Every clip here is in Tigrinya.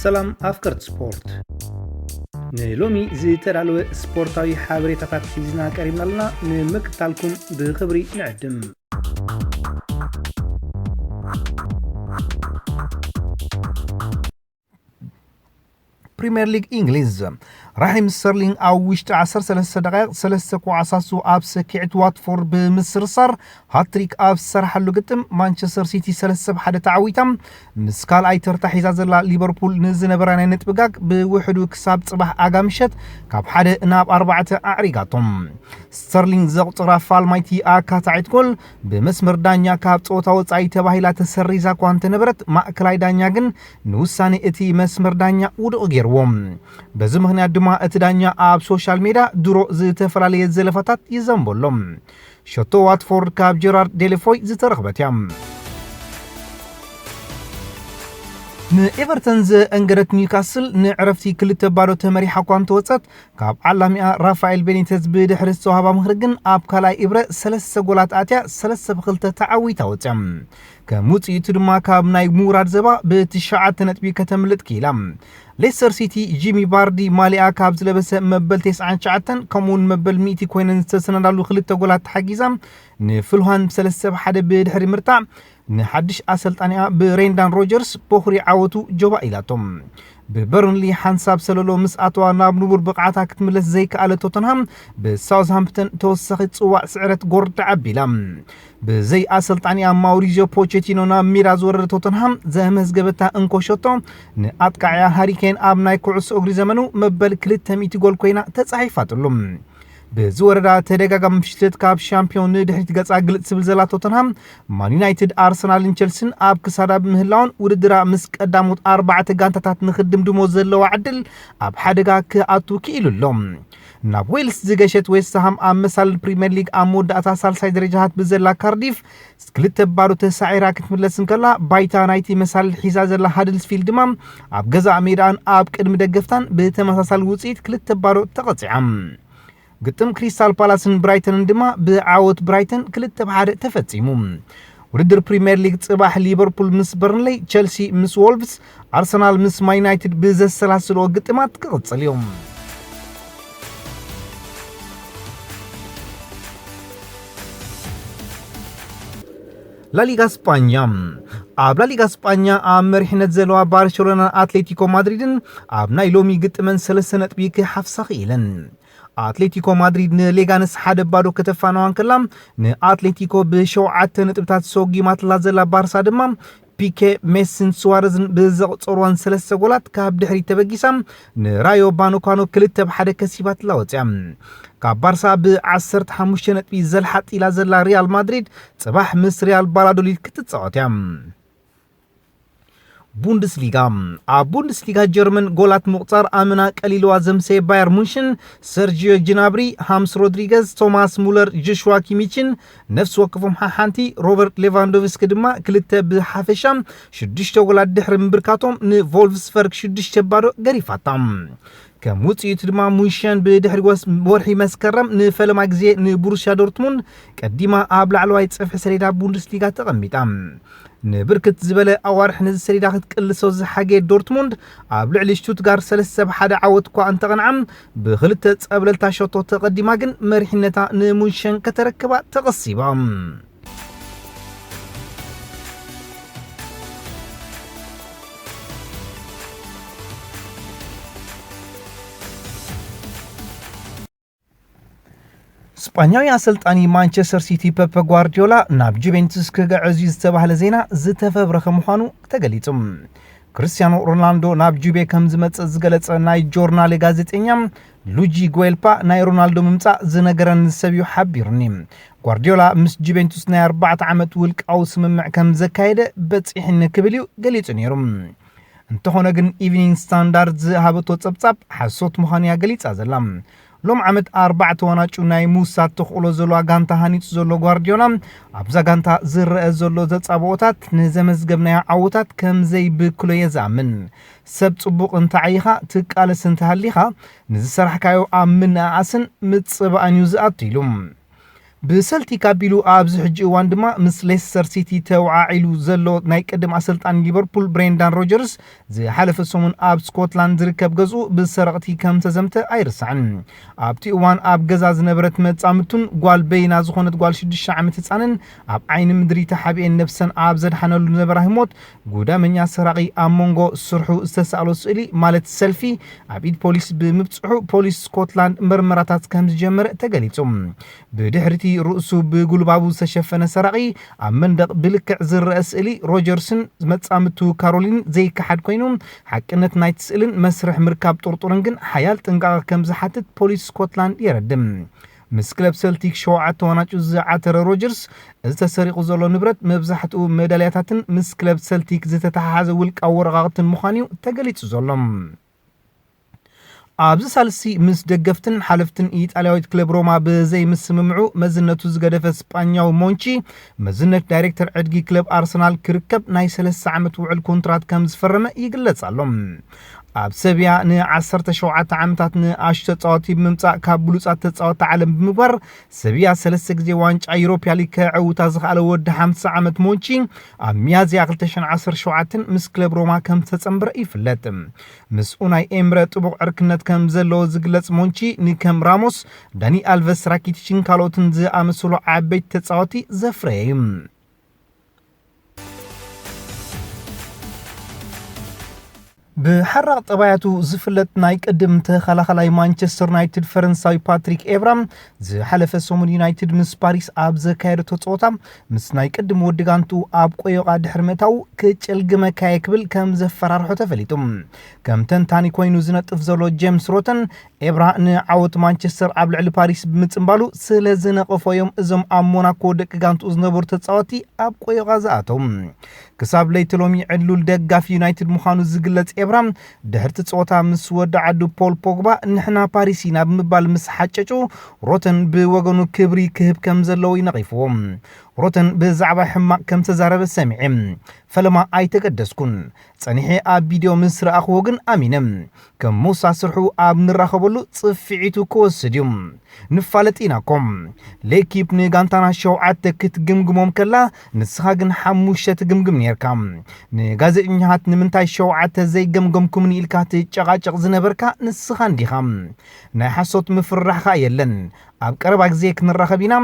ሰላም ኣፍቀርቲ ስፖርት፣ ንሎሚ ዝተዳለወ ስፖርታዊ ሓበሬታታት ሒዝና ቀሪብና ኣለና። ንምክትታልኩም ብኽብሪ ንዕድም። ፕሪምየር ሊግ እንግሊዝ፣ ራሒም ስተርሊንግ ኣብ ውሽጢ ዓሰርተ ሰለስተ ደቓይቕ ሰለስተ ኳዕሳሱ ኣብ ሰኪዕት ዋትፎርድ ብምስርሳር ሃትሪክ ኣብ ዝሰርሓሉ ግጥም፣ ማንቸስተር ሲቲ ሰለስተ ብ ሓደ ተዓዊታ። ምስ ካልኣይ ተርታ ሒዛ ዘላ ሊቨርፑል ንዝነበራ ናይ ነጥቢ ጋግ ብውሕዱ ክሳብ ጽባሕ ኣጋ ምሸት ካብ ሓደ ናብ ኣርባዕተ ኣዕሪጋቶም። ስተርሊንግ ዘቑጽራ ፋልማይቲ ኣካታዒት ጎል ብመስመር ዳኛ ካብ ጸወታ ወጻኢ ተባሂላ ተሰሪዛ እኳ እንተነበረት፣ ማእከላይ ዳኛ ግን ንውሳኔ እቲ መስመር ዳኛ ውዱቕ ገይርዎ። በዚ ምኽንያት ድማ እቲ ዳኛ ኣብ ሶሻል ሜድያ ድሮ ዝተፈላለየ ዘለፋታት ይዘንበሎም። ሸቶ ዋትፎርድ ካብ ጀራርድ ዴለፎይ ዝተረኽበት እያ። ንኤቨርተን ዘእንገደት ኒውካስል ንዕረፍቲ ክልተ ባዶ ተመሪሓ እኳ እንተወጸት፣ ካብ ዓላሚኣ ራፋኤል ቤኒተዝ ብድሕሪ ዝተዋህባ ምኽሪ ግን ኣብ ካልኣይ እብረ ሰለስተ ጎላት ኣትያ ሰለስተ ብ ክልተ ተዓዊታ ወጽያ። ከም ውጽኢቱ ድማ ካብ ናይ ምውራድ ዘባ ብትሽዓተ ነጥቢ ከተምልጥ ክኢላ። ሌስተር ሲቲ ጂሚ ቫርዲ ማሊኣ ካብ ዝለበሰ መበል ተስዓን ትሽዓተን ከምኡውን መበል ሚእቲ ኮይነን ዝተሰናዳሉ ክልተ ጎላት ተሓጊዛ ንፍልሃን ሰለስተ ብ ሓደ ብድሕሪ ምርታዕ ንሓድሽ ኣሰልጣኒኣ ብሬንዳን ሮጀርስ በኹሪ ዓወቱ ጆባ ኢላቶ። ብበርንሊ ሓንሳብ ሰለሎ ምስ ኣተዋ ናብ ንቡር ብቕዓታ ክትምለስ ዘይከኣለ ቶተንሃም ብሳውዝሃምፕተን ተወሳኺ ጽዋዕ ስዕረት ጎርዳ ኣቢላ። ብዘይ ኣሰልጣኒኣ ማውሪዚዮ ፖቼቲኖ ናብ ሜዳ ዝወረደ ቶተንሃም ዘመዝገበታ እንኮ ሸቶ ንኣጥቃዕያ ሃሪኬን ኣብ ናይ ኩዕሶ እግሪ ዘመኑ መበል ክልተ ሚእቲ ጎል ኮይና ተጻሒፋትሉ። ብዝወረዳ ተደጋጋሚ ፍሽለት ካብ ሻምፒዮን ንድሕሪት ገጻ ግልጽ ትብል ዘላ ቶተንሃም፣ ማን ዩናይትድ፣ ኣርሰናልን ቸልሲን ኣብ ክሳዳ ብምህላውን ውድድራ ምስ ቀዳሞት ኣርባዕተ ጋንታታት ንኽድምድሞ ዘለዋ ዕድል ኣብ ሓደጋ ክኣቱ ክኢሉ ኣሎ። ናብ ዌልስ ዝገሸት ዌስትሃም ኣብ መሳልል ፕሪምየር ሊግ ኣብ መወዳእታ ሳልሳይ ደረጃታት ብዘላ ካርዲፍ ክልተ ባዶ ተሳዒራ ክትምለስ እንከላ፣ ባይታ ናይቲ መሳልል ሒዛ ዘላ ሃድልስፊልድ ድማ ኣብ ገዛእ ሜዳኣን ኣብ ቅድሚ ደገፍታን ብተመሳሳሊ ውጽኢት ክልተ ባዶ ተቐጺዓ። ግጥም ክሪስታል ፓላስን ብራይተንን ድማ ብዓወት ብራይተን ክልተ ብ ሓደ ተፈጺሙ። ውድድር ፕሪምየር ሊግ ጽባሕ ሊቨርፑል ምስ በርንሌይ፣ ቸልሲ ምስ ዎልቭስ፣ ኣርሰናል ምስ ማን ዩናይትድ ብዘሰላስልኦ ግጥማት ክቕጽል እዩ። ላሊጋ ስጳኛ። ኣብ ላሊጋ ስጳኛ ኣብ መሪሕነት ዘለዋ ባርሴሎናን ኣትሌቲኮ ማድሪድን ኣብ ናይ ሎሚ ግጥመን ሰለስተ ነጥቢ ክሓፍሳ ክኢለን። ኣትሌቲኮ ማድሪድ ንሌጋነስ ሓደ ባዶ ከተፋነዋ እንከላ፣ ንኣትሌቲኮ ብሸውዓተ ነጥብታት ሰጒማትላ ዘላ ባርሳ ድማ ፒኬ፣ ሜሲን ሱዋረዝን ብዘቑጸርዋን ሰለስተ ጎላት ካብ ድሕሪት ተበጊሳ ንራዮ ቫኖካኖ ክልተ ብ ሓደ ከሲባትላ ወጽያ። ካብ ባርሳ ብ ዓሰርተ ሓሙሽተ ነጥቢ ዘልሓጥ ኢላ ዘላ ሪያል ማድሪድ ጽባሕ ምስ ሪያል ቫላዶሊድ ክትጻወት እያ። ቡንደስሊጋ። ኣብ ቡንደስሊጋ ጀርመን ጎላት ምቑጻር ኣመና ቀሊልዋ ዘምሰየ ባየር ሙንሽን፣ ሰርጂዮ ጅናብሪ፣ ሃምስ ሮድሪገዝ፣ ቶማስ ሙለር፣ ጆሽዋ ኪሚችን ነፍሲ ወከፎም ሓሓንቲ፣ ሮበርት ሌቫንዶቭስኪ ድማ ክልተ ብሓፈሻ ሽዱሽተ ጎላት ድሕሪ ምብርካቶም ንቮልፍስበርግ ሽዱሽተ ባዶ ገሪፋታ። ከም ውጽኢቱ ድማ ሙንሸን ብድሕሪ ወስ-፣ ወርሒ መስከረም ንፈለማ ግዜ ንቡሩስያ ዶርትሙንድ ቀዲማ ኣብ ላዕለዋይ ጽፍሒ ሰሌዳ ቡንደስሊጋ ተቐሚጣ። ንብርክት ዝበለ ኣዋርሕ ነዚ ሰሌዳ ክትቅልሶ ዝሓገየ ዶርትሙንድ ኣብ ልዕሊ ሽቱትጋርት ሰለስተ ብ ሓደ ዓወት እኳ እንተቐንዓ፣ ብኽልተ ጸብለልታ ሸቶ ተቐዲማ ግን መሪሕነታ ንሙንሸን ከተረክባ ተቐሲባ። ስጳኛዊ ኣሰልጣኒ ማንቸስተር ሲቲ ፐፐ ጓርዲዮላ ናብ ጁቬንቱስ ክግዕዝ እዩ ዝተባህለ ዜና ዝተፈብረኸ ምዃኑ ተገሊጹ። ክርስቲያኖ ሮናልዶ ናብ ጁቬ ከም ዝመጽእ ዝገለጸ ናይ ጆርናል ጋዜጠኛ ሉጂ ጉዌልፓ፣ ናይ ሮናልዶ ምምጻእ ዝነገረኒ ሰብ እዩ ሓቢሩኒ። ጓርዲዮላ ምስ ጁቬንቱስ ናይ ኣርባዕተ ዓመት ውልቃዊ ስምምዕ ከም ዘካየደ በጺሕኒ ክብል እዩ ገሊጹ ነይሩ። እንተኾነ ግን ኢቭኒንግ ስታንዳርድ ዝሃበቶ ጸብጻብ ሓሶት ምዃኑ እያ ገሊጻ ዘላ። ሎም ዓመት ኣርባዕተ ዋናጩ ናይ ምውሳድ ተኽእሎ ዘለዋ ጋንታ ሃኒጹ ዘሎ ጓርዲዮላ፣ ኣብዛ ጋንታ ዝረአ ዘሎ ተጻብኦታት ንዘመዝገብናዮ ዓወታት ከም ዘይብክሎ እየ ዝኣምን። ሰብ ጽቡቕ እንተዓይኻ፣ ትቃለስ እንተሃሊኻ፣ ንዝሰራሕካዮ ኣብ ምንእኣስን ምጽባእን እዩ ዝኣቱ ኢሉ። ብሰልቲክ ኣቢሉ ኣብዚ ሕጂ እዋን ድማ ምስ ሌስተር ሲቲ ተወዓዒሉ ዘሎ ናይ ቅድም ኣሰልጣኒ ሊቨርፑል ብሬንዳን ሮጀርስ ዝሓለፈ ሰሙን ኣብ ስኮትላንድ ዝርከብ ገዝኡ ብሰረቕቲ ከም ተዘምተ ኣይርሳዕን። ኣብቲ እዋን ኣብ ገዛ ዝነበረት መጻምቱን ጓል በይና ዝኾነት ጓል ሽዱሽተ ዓመት ህጻንን ኣብ ዓይኒ ምድሪ ተሓቢኤን ነብሰን ኣብ ዘድሓነሉ ዝነበራ ህሞት ጉዳመኛ ሰራቒ ኣብ መንጎ ስርሑ ዝተሳእሎ ስእሊ ማለት ሰልፊ ኣብ ኢድ ፖሊስ ብምብጽሑ ፖሊስ ስኮትላንድ መርመራታት ከም ዝጀመረ ተገሊጹ። ብድሕሪቲ ርእሱ ብጉልባቡ ዝተሸፈነ ሰራቒ ኣብ መንደቕ ብልክዕ ዝረአ ስእሊ ሮጀርስን መጻምቱ ካሮሊን ዘይከሓድ ኮይኑ ሓቅነት ናይቲ ስእልን መስርሕ ምርካብ ጥርጡርን ግን ሓያል ጥንቃቐ ከም ዝሓትት ፖሊስ ስኮትላንድ የረድም። ምስ ክለብ ሰልቲክ ሸውዓተ ዋናጩ ዝዓተረ ሮጀርስ እዚ ተሰሪቑ ዘሎ ንብረት መብዛሕትኡ መዳልያታትን ምስ ክለብ ሰልቲክ ዝተተሓሓዘ ውልቃዊ ወረቓቕትን ምዃኑ እዩ ተገሊጹ ዘሎ። ኣብዚ ሳልሲ ምስ ደገፍትን ሓለፍትን ኢጣልያዊት ክለብ ሮማ ብዘይምስምምዑ መዝነቱ ዝገደፈ ስጳኛዊ ሞንቺ መዝነት ዳይሬክተር ዕድጊ ክለብ ኣርሰናል ክርከብ ናይ ሰለስተ ዓመት ውዕል ኮንትራት ከም ዝፈረመ ይግለጽ ኣሎ። ኣብ ሰብያ ን17 ዓመታት ንኣሽቱ ተጻወቲ ብምምጻእ ካብ ብሉጻት ተጻወቲ ዓለም ብምግባር ሰብያ ሰለስተ ግዜ ዋንጫ ዩሮፕያ ሊግ ከዕውታ ዝኸኣለ ወዲ ሓምሳ ዓመት ሞንቺ ኣብ ሚያዝያ ክልተ ሽሕን ዓሰርተ ሸውዓተን ምስ ክለብ ሮማ ከም ዝተጸንበረ ይፍለጥ። ምስ ኡናይ ኤምረ ጥቡቕ ዕርክነት ከም ዘለዎ ዝግለጽ ሞንቺ ንከም ራሞስ፣ ዳኒ ኣልቨስ፣ ራኪቲችን ካልኦትን ዝኣመሰሉ ዓበይቲ ተጻወቲ ዘፍረየ እዩ። ብሓራቕ ጠባያቱ ዝፍለጥ ናይ ቅድም ተኸላኸላይ ማንቸስተር ዩናይትድ ፈረንሳዊ ፓትሪክ ኤብራ ዝሓለፈ ሰሙን ዩናይትድ ምስ ፓሪስ ኣብ ዘካየደቶ ጸወታ ምስ ናይ ቅድም ወዲ ጋንቱ ኣብ ቆዮቓ ድሕሪ ምእታው ክጭልግመካየ ክብል ከም ዘፈራርሖ ተፈሊጡ። ከም ተንታኒ ኮይኑ ዝነጥፍ ዘሎ ጄምስ ሮተን ኤብራ ንዓወት ማንቸስተር ኣብ ልዕሊ ፓሪስ ብምጽንባሉ ስለ ዝነቐፎ እዮም እዞም ኣብ ሞናኮ ደቂ ጋንቱ ዝነበሩ ተጻወቲ ኣብ ቆዮቓ ዝኣተው። ክሳብ ለይቲ ሎሚ ዕሉል ደጋፊ ዩናይትድ ምዃኑ ዝግለጽ ኤብራ ድሕርቲ ጸወታ ምስ ወዲ ዓዱ ፖል ፖግባ ንሕና ፓሪስ ኢና ብምባል ምስ ሓጨጩ ሮተን ብወገኑ ክብሪ ክህብ ከም ዘለዎ ይነቒፍዎ። ሮተን ብዛዕባ ሕማቕ ከም ተዛረበ ሰሚዐ። ፈለማ ኣይተገደስኩን። ጸኒሐ ኣብ ቪድዮ ምስ ረኣኽዎ ግን ኣሚነ። ከም ሞሳ ስርሑ ኣብ ንራኸበሉ ጽፍዒቱ ክወስድ እዩ። ንፋለጥ ኢና እኮ። ሌኪፕ ንጋንታና ሸውዓተ ክትግምግሞም ከላ ንስኻ ግን ሓሙሽተ ትግምግም ነርካ። ንጋዜጠኛታት ንምንታይ ሸውዓተ ዘይገምገምኩምኒ ኢልካ ትጨቓጨቕ ዝነበርካ ንስኻ እንዲኻ። ናይ ሓሶት ምፍርራሕካ የለን። ኣብ ቀረባ ግዜ ክንራኸብ ኢና።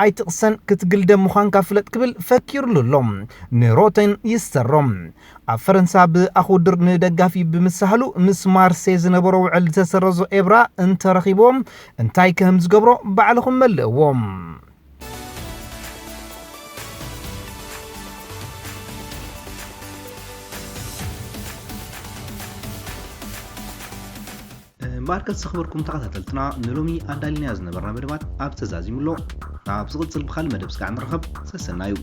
ኣይትቕሰን ክትግልደም ምዃንካ ፍለጥ ክብል ፈኪሩሉ ኣሎ። ንሮተን ይስተሮ። ኣብ ፈረንሳ ብኣኹድር ንደጋፊ ብምሳህሉ ምስ ማርሴ ዝነበሮ ውዕል ዝተሰረዞ ኤብራ እንተረኺብዎም እንታይ ከም ዝገብሮ ባዕልኹም መልእዎም። እምበኣርከስ ዝኽበርኩም ተኸታተልትና ንሎሚ ኣዳሊናዮ ዝነበርና መደባት ኣብ ተዛዚሙ ኣሎ። ኣብ ዝቕጽል ብኻልእ መደብ ስጋዕ ንረኸብ። ሰሰናዩ።